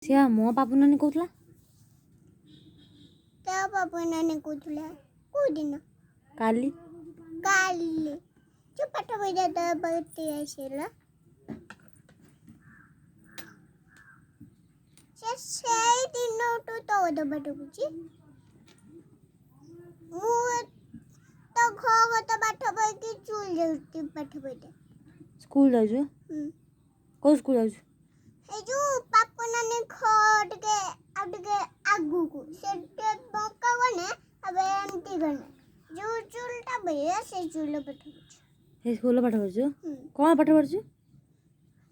ସିଏ ମୋ ବାବୁ ନାନୀ କହୁଥିଲା। ତା ବାବୁ ନାନୀ କହୁଥିଲା କୋଉଦିନ? କାଲି। କାଲି ଯୋଉ ପାଠ ପଢା ଦେବାକୁ ଆସିଲା, ସେ ସେଇ ଦିନଠୁ ତ ଦବା ଡୁକୁଛି। ମୁଁ ତ ଘର ତ ପାଠ ପଢିକି ଚୁଲ ଯାଉଛି ପାଠ ପଢିତେ। ସ୍କୁଲ ଯାଉଛୁ? କୋଉ ସ୍କୁଲ ଯାଉଛୁ? ଏଇ ଯୋଉ ପାପୁ ନାନୀ ଘର ଟିକେ ଆଉ ଟିକେ ଆଗକୁ, ସେଠି ବଙ୍କା ଗନେ ଏବେ ଏମିତି ଗନେ ଯୋଉ ଚୁଲଟା ବଳିବ, ସେଇ ଚୁଲ ପାଠ ପଢୁଛୁ। ସେଇ ସ୍କୁଲରେ ପାଠ ପଢୁଛୁ? କ'ଣ ପାଠ ପଢୁଛୁ?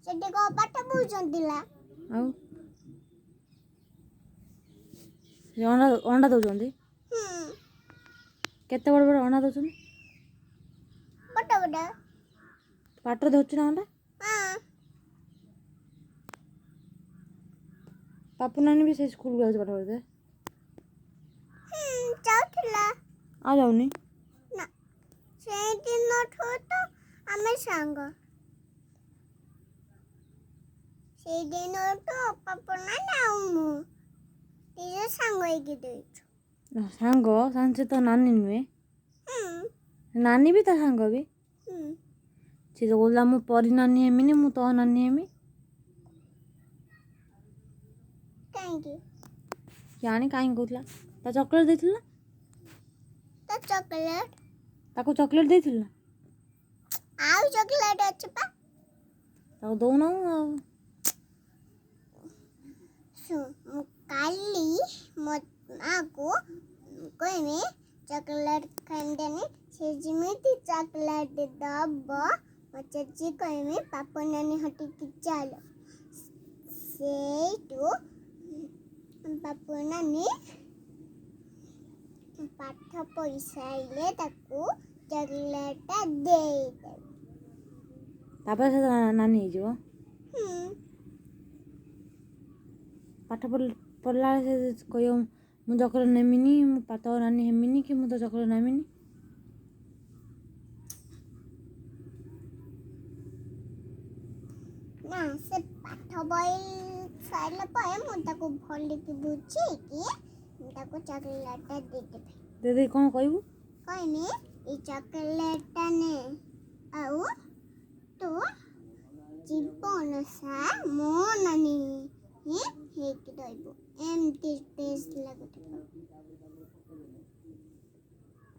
ସେଠି କ'ଣ ପାଠ ପଢୁଛନ୍ତି ଲା? ଆଉ ସେ ଅଣ୍ଡା ଅଣ୍ଡା ଦେଉଛନ୍ତି? କେତେ ବଡ଼ ବଡ଼ ଅଣ୍ଡା ଦେଉଛନ୍ତି? ବଡ଼ ବଡ଼। ପାଟିରେ ଧରୁଛୁ ନା ଅଣ୍ଡା? ହଁ। ପାପୁ ନାନୀ ବି ସେଇ ସ୍କୁଲକୁ ଯାଉଛି ପାଠ ପଢ଼ିତେ? ଯାଉଥିଲା। ଆଉ ଯାଉନି? ନା, ସେଇ ଦିନଠୁ ତ ଆମେ ସାଙ୍ଗ। ସେଇ ଦିନଠୁ ପାପୁ ନାନୀ ଆଉ ମୁଁ ଦି ସାଙ୍ଗ ହେଇକି ଦେଇଛୁ। ସାଙ୍ଗ ସାଙ୍ଗ, ସେ ତ ନାନୀ ନୁହେଁ। ନାନୀ ବି ତା ସାଙ୍ଗ ବି। ସେ ତ କହୁଥିଲା ମୁଁ ପରି ନାନୀ ହେମିନି, ମୁଁ ତୋ ନାନୀ ହେମି। କାହିଁକି? ଜାଣି କାହିଁକି କହୁଥିଲା। ତା ଚକୋଲେଟ୍ ଦେଇଥିଲୁ ନା? ତା ଚକୋଲେଟ୍? ତାକୁ ଚକୋଲେଟ୍ ଦେଇଥିଲୁ ନା? ଆଉ ଚକୋଲେଟ୍ ଅଛି ପା। ତାକୁ ଦଉନାହୁଁ ଆଉ। ଶୁଣ, ମୁଁ କାଲି ମୋ ମାଆକୁ କହିବି ଚକୋଲେଟ୍ ଖାଇଦେନି। ସେ ଯେମିତି ଚକୋଲେଟ୍ ଦବ, ମୋ ଚାଚି କହିବି ପାପ ନାନୀ ହଟିକି ଚାଲ। ସେଇଠୁ ପାପୁ ନାନୀ ପାଠ ପଢିସାରିଲେ ତାକୁ ଚକୋଲେଟ୍ଟା ଦେଇଦେବି। ତାପରେ ସେ ନାନୀ ହେଇଯିବ? ପାଠ ପଢ଼ିଲା ବେଳେ ସେ କହିବ ମୁଁ ଚକୋଲେଟ୍ ନେମିନି, ମୁଁ ତୋ ନାନୀ ହେମିନି କି ମୁଁ ତୋ ଚକୋଲେଟ୍ ନେମିନି। ନା, ସେ ପାଠ ବହି ସାରିଲା ପରେ ମୁଁ ତାକୁ ଭଲକି ବୁଝେଇକି ମୁଁ ତାକୁ ଚକୋଲେଟ୍ଟା ଦେଇଦେବି। ଦେଇଦେଇ କ'ଣ କହିବୁ? କହିମି ଏଇ ଚକୋଲେଟ୍ଟା ନେ, ଆଉ ତୁ ଜୀବନ ସାରା ମୋ ନାନୀ ହିଁ ହେଇକି ରହିବୁ। ଏମିତି ଟେଷ୍ଟ ଲାଗୁଥିବ।